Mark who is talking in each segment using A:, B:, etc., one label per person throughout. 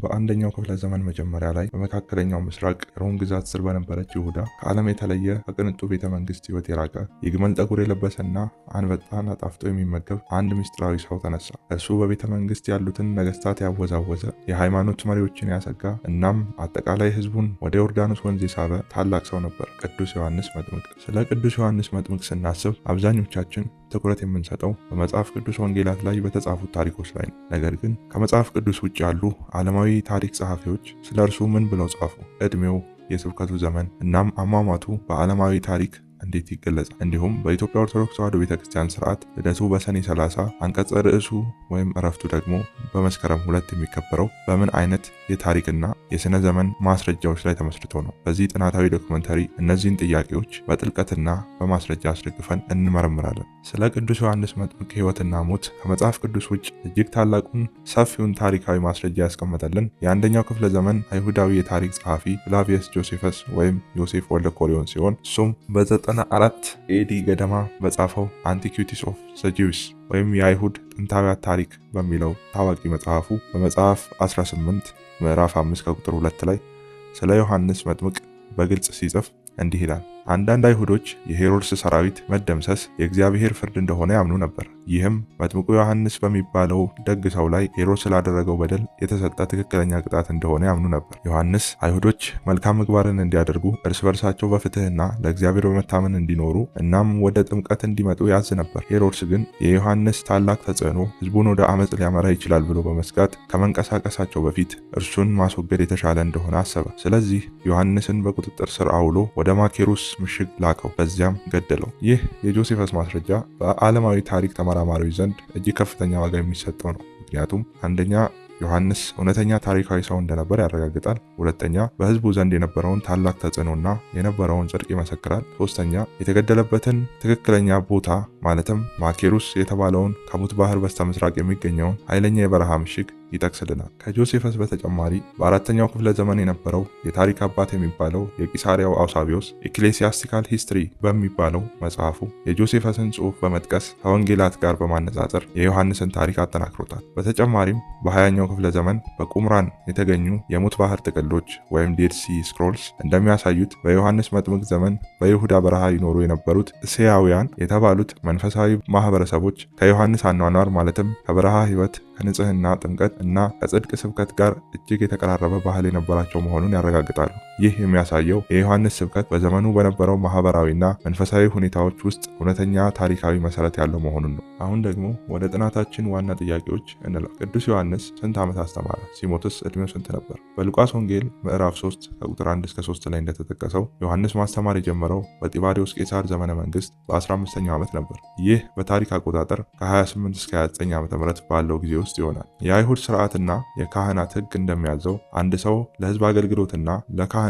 A: በአንደኛው ክፍለ ዘመን መጀመሪያ ላይ በመካከለኛው ምስራቅ ሮም ግዛት ስር በነበረች ይሁዳ ከዓለም የተለየ፣ ከቅንጡ ቤተ መንግስት ሕይወት የራቀ፣ የግመል ጠጉር የለበሰና አንበጣን አጣፍጦ የሚመገብ አንድ ምስጢራዊ ሰው ተነሳ። እርሱ በቤተ መንግስት ያሉትን ነገስታት ያወዛወዘ፣ የሃይማኖት መሪዎችን ያሰጋ፣ እናም አጠቃላይ ህዝቡን ወደ ዮርዳኖስ ወንዝ የሳበ ታላቅ ሰው ነበር፣ ቅዱስ ዮሐንስ መጥምቅ። ስለ ቅዱስ ዮሐንስ መጥምቅ ስናስብ አብዛኞቻችን ትኩረት የምንሰጠው በመጽሐፍ ቅዱስ ወንጌላት ላይ በተጻፉት ታሪኮች ላይ ነው። ነገር ግን ከመጽሐፍ ቅዱስ ውጭ ያሉ ዓለማዊ ታሪክ ጸሐፊዎች ስለ እርሱ ምን ብለው ጻፉ? ዕድሜው፣ የስብከቱ ዘመን እናም አሟሟቱ በዓለማዊ ታሪክ እንዴት ይገለጻል? እንዲሁም በኢትዮጵያ ኦርቶዶክስ ተዋሕዶ ቤተክርስቲያን ስርዓት ልደቱ በሰኔ 30፣ አንቀጸ ርዕሱ ወይም እረፍቱ ደግሞ በመስከረም 2 የሚከበረው በምን አይነት የታሪክና የስነ ዘመን ማስረጃዎች ላይ ተመስርቶ ነው? በዚህ ጥናታዊ ዶክመንተሪ እነዚህን ጥያቄዎች በጥልቀትና በማስረጃ አስደግፈን እንመረምራለን። ስለ ቅዱስ ዮሐንስ መጥምቅ ሕይወትና ሞት ከመጽሐፍ ቅዱስ ውጭ እጅግ ታላቁን ሰፊውን ታሪካዊ ማስረጃ ያስቀመጠልን የአንደኛው ክፍለ ዘመን አይሁዳዊ የታሪክ ጸሐፊ ፍላቪየስ ጆሴፈስ ወይም ዮሴፍ ወልደ ኮሪዮን ሲሆን፣ እሱም በ94 AD ገደማ በጻፈው Antiquities of the Jews ወይም የአይሁድ ጥንታዊያት ታሪክ በሚለው ታዋቂ መጽሐፉ በመጽሐፍ 18 ምዕራፍ 5 ከቁጥር 2 ላይ ስለ ዮሐንስ መጥምቅ በግልጽ ሲጽፍ እንዲህ ይላል። አንዳንድ አይሁዶች የሄሮድስ ሰራዊት መደምሰስ የእግዚአብሔር ፍርድ እንደሆነ ያምኑ ነበር። ይህም መጥምቁ ዮሐንስ በሚባለው ደግ ሰው ላይ ሄሮድስ ስላደረገው በደል የተሰጠ ትክክለኛ ቅጣት እንደሆነ ያምኑ ነበር። ዮሐንስ አይሁዶች መልካም ምግባርን እንዲያደርጉ፣ እርስ በርሳቸው በፍትህና ለእግዚአብሔር በመታመን እንዲኖሩ፣ እናም ወደ ጥምቀት እንዲመጡ ያዝ ነበር። ሄሮድስ ግን የዮሐንስ ታላቅ ተጽዕኖ ህዝቡን ወደ አመፅ ሊያመራ ይችላል ብሎ በመስጋት ከመንቀሳቀሳቸው በፊት እርሱን ማስወገድ የተሻለ እንደሆነ አሰበ። ስለዚህ ዮሐንስን በቁጥጥር ስር አውሎ ወደ ማኬሩስ ምሽግ ላከው፣ በዚያም ገደለው። ይህ የጆሴፈስ ማስረጃ በዓለማዊ ታሪክ ተመራማሪዎች ዘንድ እጅግ ከፍተኛ ዋጋ የሚሰጠው ነው። ምክንያቱም አንደኛ፣ ዮሐንስ እውነተኛ ታሪካዊ ሰው እንደነበር ያረጋግጣል። ሁለተኛ፣ በህዝቡ ዘንድ የነበረውን ታላቅ ተጽዕኖና የነበረውን ጽድቅ ይመሰክራል። ሶስተኛ፣ የተገደለበትን ትክክለኛ ቦታ ማለትም ማኬሩስ የተባለውን ከሙት ባህር በስተምስራቅ የሚገኘውን ኃይለኛ የበረሃ ምሽግ ይጠቅስልናል። ከጆሴፈስ በተጨማሪ በአራተኛው ክፍለ ዘመን የነበረው የታሪክ አባት የሚባለው የቂሳሪያው አውሳቢዮስ Ecclesiastical History በሚባለው መጽሐፉ የጆሴፈስን ጽሑፍ በመጥቀስ ከወንጌላት ጋር በማነጻጸር የዮሐንስን ታሪክ አጠናክሮታል። በተጨማሪም በ20ኛው ክፍለ ዘመን በቁምራን የተገኙ የሙት ባህር ጥቅሎች ወይም Dead Sea Scrolls እንደሚያሳዩት በዮሐንስ መጥምቅ ዘመን በይሁዳ በረሃ ይኖሩ የነበሩት እስያውያን የተባሉት መንፈሳዊ ማህበረሰቦች ከዮሐንስ አኗኗር ማለትም ከበረሃ ሕይወት፣ ከንጽህና ጥምቀት እና ከጽድቅ ስብከት ጋር እጅግ የተቀራረበ ባህል የነበራቸው መሆኑን ያረጋግጣሉ። ይህ የሚያሳየው የዮሐንስ ስብከት በዘመኑ በነበረው ማህበራዊና መንፈሳዊ ሁኔታዎች ውስጥ እውነተኛ ታሪካዊ መሰረት ያለው መሆኑን ነው። አሁን ደግሞ ወደ ጥናታችን ዋና ጥያቄዎች እንለፍ። ቅዱስ ዮሐንስ ስንት ዓመት አስተማረ? ሲሞትስ ዕድሜው ስንት ነበር? በሉቃስ ወንጌል ምዕራፍ 3 ከቁጥር 1 እስከ 3 ላይ እንደተጠቀሰው ዮሐንስ ማስተማር የጀመረው በጢባሪዎስ ቄሳር ዘመነ መንግስት በ15ኛው ዓመት ነበር። ይህ በታሪክ አቆጣጠር ከ28 እስከ 29 ዓመተ ምህረት ባለው ጊዜ ውስጥ ይሆናል። የአይሁድ ስርዓትና የካህናት ሕግ እንደሚያዘው አንድ ሰው ለሕዝብ አገልግሎትና ለካህንነት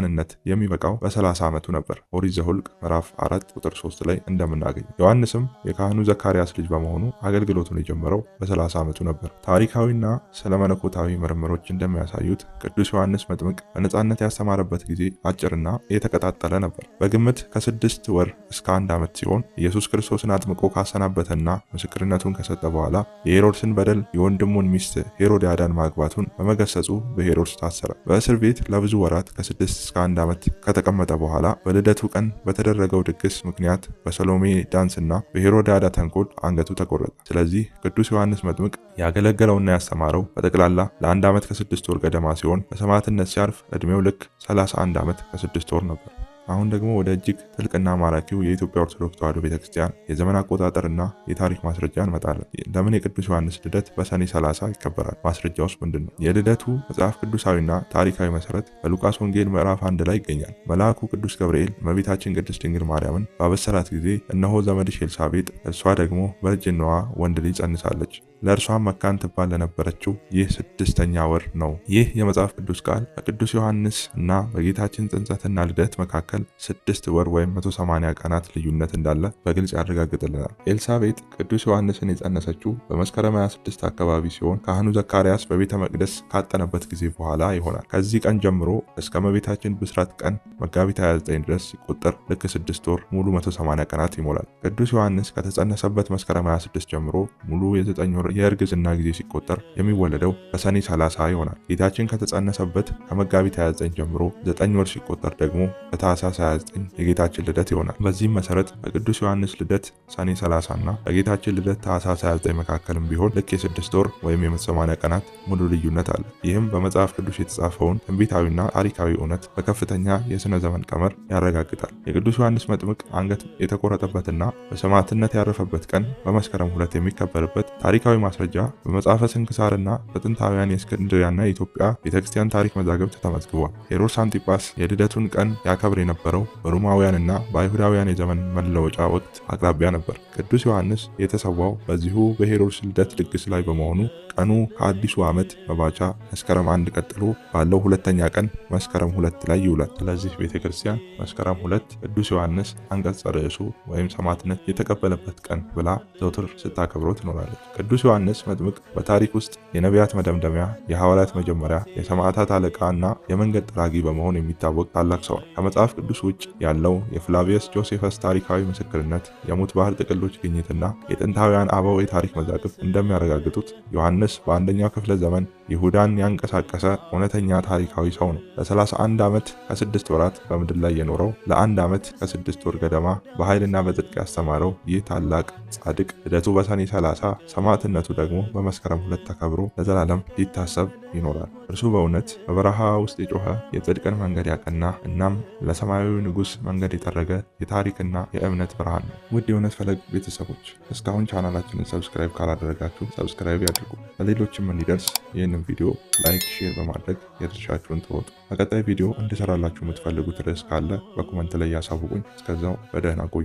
A: የሚበቃው በ30 ዓመቱ ነበር። ኦሪት ዘኍልቍ ምዕራፍ 4 ቁጥር 3 ላይ እንደምናገኘው። ዮሐንስም የካህኑ ዘካርያስ ልጅ በመሆኑ አገልግሎቱን የጀመረው በ30 ዓመቱ ነበር። ታሪካዊና ስለ መለኮታዊ ምርምሮች እንደሚያሳዩት ቅዱስ ዮሐንስ መጥምቅ በነጻነት ያስተማረበት ጊዜ አጭርና የተቀጣጠለ ነበር። በግምት ከ6 ወር እስከ አንድ ዓመት ሲሆን፣ ኢየሱስ ክርስቶስን አጥምቆ ካሰናበተና ምስክርነቱን ከሰጠ በኋላ የሄሮድስን በደል፣ የወንድሙን ሚስት ሄሮድያዳን ማግባቱን በመገሰጹ በሄሮድስ ታሰረ። በእስር ቤት ለብዙ ወራት ከ6 እስከ 1 ዓመት ከተቀመጠ በኋላ በልደቱ ቀን በተደረገው ድግስ ምክንያት በሰሎሜ ዳንስና በሄሮድያዳ ተንኮል አንገቱ ተቆረጠ። ስለዚህ ቅዱስ ዮሐንስ መጥምቅ ያገለገለውና ያስተማረው በጠቅላላ ለአንድ ዓመት ከ6 ወር ገደማ ሲሆን፣ በሰማዕትነት ሲያርፍ ዕድሜው ልክ 31 ዓመት ከ6 ወር ነበር። አሁን ደግሞ ወደ እጅግ ጥልቅና ማራኪው የኢትዮጵያ ኦርቶዶክስ ተዋሕዶ ቤተክርስቲያን የዘመን አቆጣጠርና የታሪክ ማስረጃ እንመጣለን። ለምን የቅዱስ ዮሐንስ ልደት በሰኔ 30 ይከበራል? ማስረጃውስ ምንድን ነው? የልደቱ መጽሐፍ ቅዱሳዊና ታሪካዊ መሰረት በሉቃስ ወንጌል ምዕራፍ 1 ላይ ይገኛል። መልአኩ ቅዱስ ገብርኤል እመቤታችን ቅድስት ድንግል ማርያምን ባበሰራት ጊዜ "እነሆ ዘመድሽ ኤልሳቤጥ፣ እርሷ ደግሞ በእርጅናዋ ወንድ ልጅ ጸንሳለች፣ ለእርሷም መካን ትባል ለነበረችው ይህ ስድስተኛ ወር ነው።" ይህ የመጽሐፍ ቅዱስ ቃል በቅዱስ ዮሐንስ እና በጌታችን ጽንሰትና ልደት መካከል መካከል 6 ወር ወይም 180 ቀናት ልዩነት እንዳለ በግልጽ ያረጋግጥልናል። ኤልሳቤጥ ቅዱስ ዮሐንስን የጸነሰችው በመስከረም 26 አካባቢ ሲሆን ካህኑ ዘካርያስ በቤተ መቅደስ ካጠነበት ጊዜ በኋላ ይሆናል። ከዚህ ቀን ጀምሮ እስከ እመቤታችን ብስራት ቀን መጋቢት 29 ድረስ ሲቆጠር ልክ 6 ወር ሙሉ 180 ቀናት ይሞላል። ቅዱስ ዮሐንስ ከተጸነሰበት መስከረም 26 ጀምሮ ሙሉ የ9 ወር የእርግዝና ጊዜ ሲቆጠር የሚወለደው በሰኔ 30 ይሆናል። ጌታችን ከተጸነሰበት ከመጋቢት 29 ጀምሮ 9 ወር ሲቆጠር ደግሞ በታኅሳስ 29 የጌታችን ልደት ይሆናል። በዚህም መሰረት በቅዱስ ዮሐንስ ልደት ሰኔ 30 እና በጌታችን ልደት ታኅሳስ 29 መካከልም ቢሆን ልክ የ6 ወር ወይም የ180 ቀናት ሙሉ ልዩነት አለ። ይህም በመጽሐፍ ቅዱስ የተጻፈውን ትንቢታዊና ታሪካዊ እውነት በከፍተኛ የሥነ ዘመን ቀመር ያረጋግጣል። የቅዱስ ዮሐንስ መጥምቅ አንገት የተቆረጠበትና በሰማዕትነት ያረፈበት ቀን በመስከረም 2 የሚከበርበት ታሪካዊ ማስረጃ በመጽሐፈ ስንክሳርና በጥንታውያን የእስክንድርያና የኢትዮጵያ ቤተክርስቲያን ታሪክ መዛግብት ተመዝግቧል። ሄሮድስ አንቲጳስ የልደቱን ቀን ያከብር የነበረው በሮማውያንና በአይሁዳውያን የዘመን መለወጫ ወቅት አቅራቢያ ነበር። ቅዱስ ዮሐንስ የተሰዋው በዚሁ በሄሮድስ ልደት ድግስ ላይ በመሆኑ ቀኑ ከአዲሱ ዓመት መባቻ መስከረም 1 ቀጥሎ ባለው ሁለተኛ ቀን መስከረም 2 ላይ ይውላል። ስለዚህ ቤተክርስቲያን መስከረም 2 ቅዱስ ዮሐንስ አንቀጸ ርዕሱ ወይም ሰማዕትነት የተቀበለበት ቀን ብላ ዘውትር ስታከብረው ትኖራለች። ቅዱስ ዮሐንስ መጥምቅ በታሪክ ውስጥ የነቢያት መደምደሚያ፣ የሐዋርያት መጀመሪያ፣ የሰማዕታት አለቃ እና የመንገድ ጠራጊ በመሆን የሚታወቅ ታላቅ ሰው ነው። ከመጽሐፍ ቅዱስ ውጭ ያለው የፍላቪየስ ጆሴፈስ ታሪካዊ ምስክርነት፣ የሙት ባህር ጥቅሎች ግኝትና የጥንታውያን አበው የታሪክ መዛግብት እንደሚያረጋግጡት ዮሐንስ በአንደኛው ክፍለ ዘመን ይሁዳን ያንቀሳቀሰ እውነተኛ ታሪካዊ ሰው ነው። ለ31 ዓመት ከ6 ወራት በምድር ላይ የኖረው፣ ለአንድ ዓመት ከ6 ወር ገደማ በኃይልና በጽድቅ ያስተማረው ይህ ታላቅ ጻድቅ ልደቱ በሰኔ 30 ሰማዕትነቱ ደግሞ በመስከረም 2 ተከብሮ ለዘላለም ሊታሰብ ይኖራል። እርሱ በእውነት በበረሃ ውስጥ የጮኸ፣ የጽድቅን መንገድ ያቀና፣ እናም ለሰማያዊ ንጉሥ መንገድ የጠረገ የታሪክና የእምነት ብርሃን ነው። ውድ የእውነት ፈለግ ቤተሰቦች እስካሁን ቻናላችንን subscribe ካላደረጋችሁ subscribe ያድርጉ። ለሌሎችም እንዲደርስ ይህንን ቪዲዮ like፣ share በማድረግ የድርሻችሁን ተወጡ። በቀጣይ ቪዲዮ እንድሰራላችሁ የምትፈልጉት ርዕስ ካለ በ comment ላይ ያሳውቁኝ። እስከዛው በደህና ቆዩ።